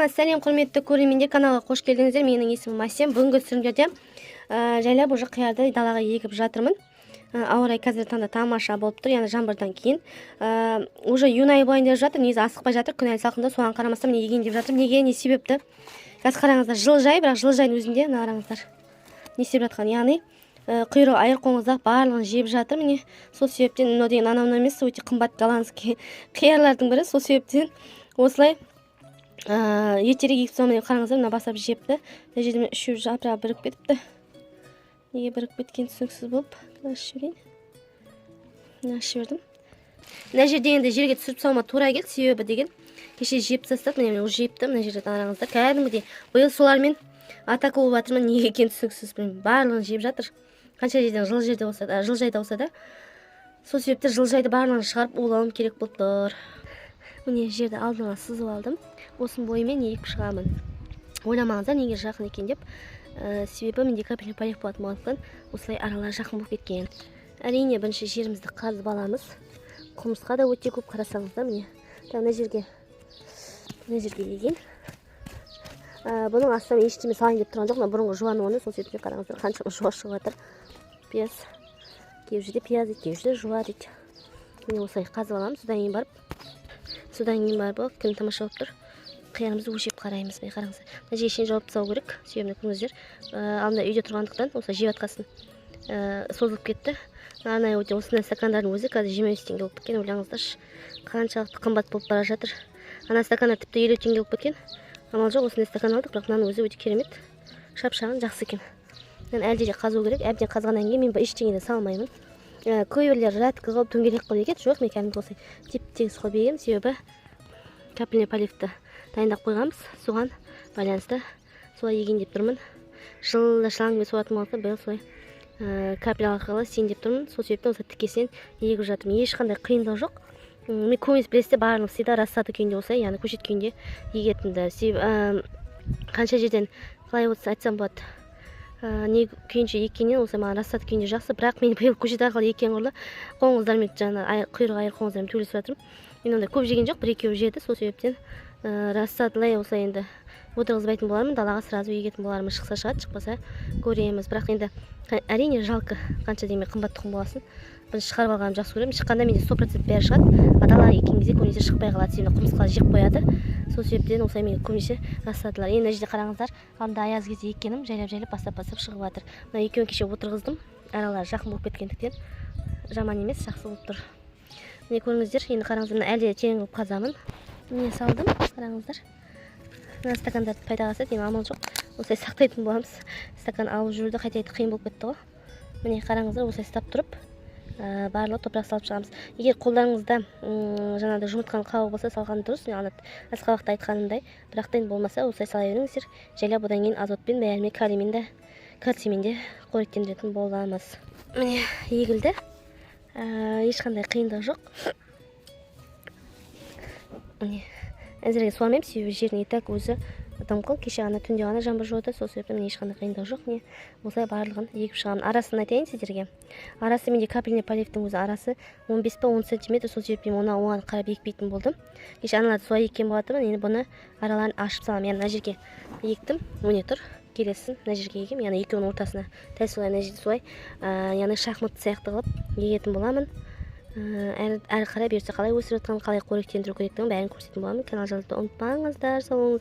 Барлықтарыңа сәлем, құрметті көрермендер! Каналға қош келдіңіздер. Менің есімім Әсем. Бүгінгі түсірімдерде жайлап уже қиярды далаға егіп жатырмын. Ауа райы қазіргі таңда тамаша болып тұр, яғни жаңбырдан кейін уже июнь айы болайын деп жатыр. Негізі асықпай жатыр, күн әлі салқында. Соған қарамастан, міне, егейін деп жатырмын. Неге, не себепті? Қазір қараңыздар, жылыжай, бірақ жылыжайдың өзінде мына қараңыздар, не істеп жатқан, яғни құйрығы айыр қоңыздақ барлығын жеп жатыр. Міне, сол себептен мынау деген анау мынау емес, өте қымбат голландский қиярлардың бірі. Сол себептен осылай ертерек егіп тастауым. Міне, қараңыздар, мына бастап жепті. Мына жерде міне, үшеу жапырағы бірігіп кетіпті. Неге бірігіп кеткені түсініксіз болып. Ашып жіберейін. Мына, ашып жібердім. Мына жерде енді жерге түсіріп тастауыма тура келді, себебі деген кеше жеп тастады. Міне, уже жепті. Мына жерде қараңыздар, кәдімгідей биыл солармен атака болып жатырмын. Неге екені түсініксіз, білмеймін, барлығын жеп жатыр. Қанша жерден жылы жерде болса да, жылыжайда болса да. Сол себепті жылыжайды барлығын шығарып, улауым керек болып тұр. Міне, жерді алдын ала сызып алдым, осының бойымен егіп шығамын. Ойламаңыздар, неге жақын екен деп. Себебі менде капельный полив болатын болғандықтан, осылай аралары жақын болып кеткен. Әрине, бірінші жерімізді қазып аламыз. Құмырсқа да өте көп, қарасаңыздар. Міне, так, мына жерге егейін. Бұның астына ештеме салайын деп тұрған жоқ, мына бұрынғы жуан оны. Сол себептен қараңыздар, қаншама жуа шығып жатыр. Пияз кейбір жерде пияз дейді, кейбір жерде жуа дейді. Міне, осылай қазып аламыз. Содан кейін барып, о, күн тамаша болып тұр, қиярымызды өлшеп қараймыз. Міне, қараңыздар, мына жерге шейін жауып тастау керек, себебі көрдіңіздер, алдында үйде тұрғандықтан, осылай жеп жатқасын созылып кетті. Арнайы өте осындай стакандардың өзі қазір 25 теңге болып кеткен. Ойлаңыздаршы, қаншалықты қымбат болып бара жатыр. Ана стакандар тіпті 50 теңге болып кеткен. Амал жоқ, осындай стакан алдық. Бірақ мынаның өзі өте керемет, шап шағын, жақсы екен. Мынаны әлде де қазу керек. Әбден қазғаннан кейін мен ештеңе де салмаймын. Кейбіреулер рядка қылып, дөңгелек қылып егеді. Жоқ, мен кәдімгі осылай теп тегіс қылып егемін, себебі капельный поливті дайындап қойғанбыз, соған байланысты солай егейін деп тұрмын. Жылда шлангымен суаратын болғандықтан, биыл солай капель арқылы істейін деп тұрмын. Сол себептен осылай тікесінен егіп жатырмын, ешқандай қиындығы жоқ. Мен көбінесе, білесіздер, барлығын всегда рассада күйінде осылай, яғни көшет күйінде егетінді. Себебі қанша жерден, қалай болса айтсам болады, не күйінше еккеннен осылай маған рассада күйінде жақсы. Бірақ мен биыл көшет арқылы еккен құрлы қоңыздармен, жаңағы құйрығы айыр қоңыздармен төбелесіп жатырмын. Мен ондай көп жеген жоқ, бір екеуі жеді. Сол себептен рассадалай осылай енді отырғызбайтын болармын, далаға сразу егетін болармын. Шықса шығады, шықпаса көреміз. Бірақ енді әрине жалко, қанша дегенмен қымбат тұқым болғасын, бірінші шығарып алғанымды жақсы көремін. Шыққанда менде 100% бәрі шығады, а далаға еккен кезде көбінесе шықпай қалады, себебі құмырсқалар жеп қояды. Сол себептен осылай мен көбінесе рассадалар. Енді мына жерде қараңыздар, алдында аяз кезде еккенім жайлап жайлап бастап бастап шығып жатыр. Мына екеуін кеше отырғыздым, аралары жақын болып кеткендіктен жаман емес, жақсы болып тұр. Міне, көріңіздер. Енді қараңыздар, мына әлде де терең қылып қазамын. Міне, салдым, қараңыздар. Мына стакандарды пайдаға асады, енді амал жоқ, осылай сақтайтын боламыз. Стакан алып жүруді қайта қайта қиын болып кетті ғой. Міне, қараңыздар, осылай ұстап тұрып, барлығы топырақ салып шығамыз. Егер қолдарыңызда жаңағыдай жұмыртқаның қабығы болса, салған дұрыс, мен ана асқабақта айтқанымдай. Бірақ та енді болмаса, осылай сала беріңіздер жайлап. Одан кейін азотпен, бәрімен, калиймен де, кальциймен де қоректендіретін боламыз. Міне, егілді. Ешқандай қиындығы жоқ. Міне, әзірге суармаймын, себебі жердің и так өзі дымқыл, кеше ғана түнде ғана жаңбыр жауды. Сол себептен, міне, ешқандай қиындығы жоқ. Міне, осылай барлығын егіп шығамын. Арасын айтайын сіздерге, арасы менде капельный поливтің өзі арасы 15 па 10 сантиметр. Сол себептен оны оған қарап екпейтін болдым. Кеше аналарды солай еккен болатынмын. Енді бұны араларын ашып саламын, яғни мына жерге ектім, міне, тұр. Келесін мына жерге егемін, яғни екеуінің ортасына дәл солай. Мына жерде солай, яғни шахмат сияқты қылып егетін боламын. Әрі қарай бұйыртса, қалай өсіріп жатқанын, қалай қоректендіру керектігін, бәрін көрсететін боламын. Канал жазуды ұмытпаңыздар. Сау болыңыз.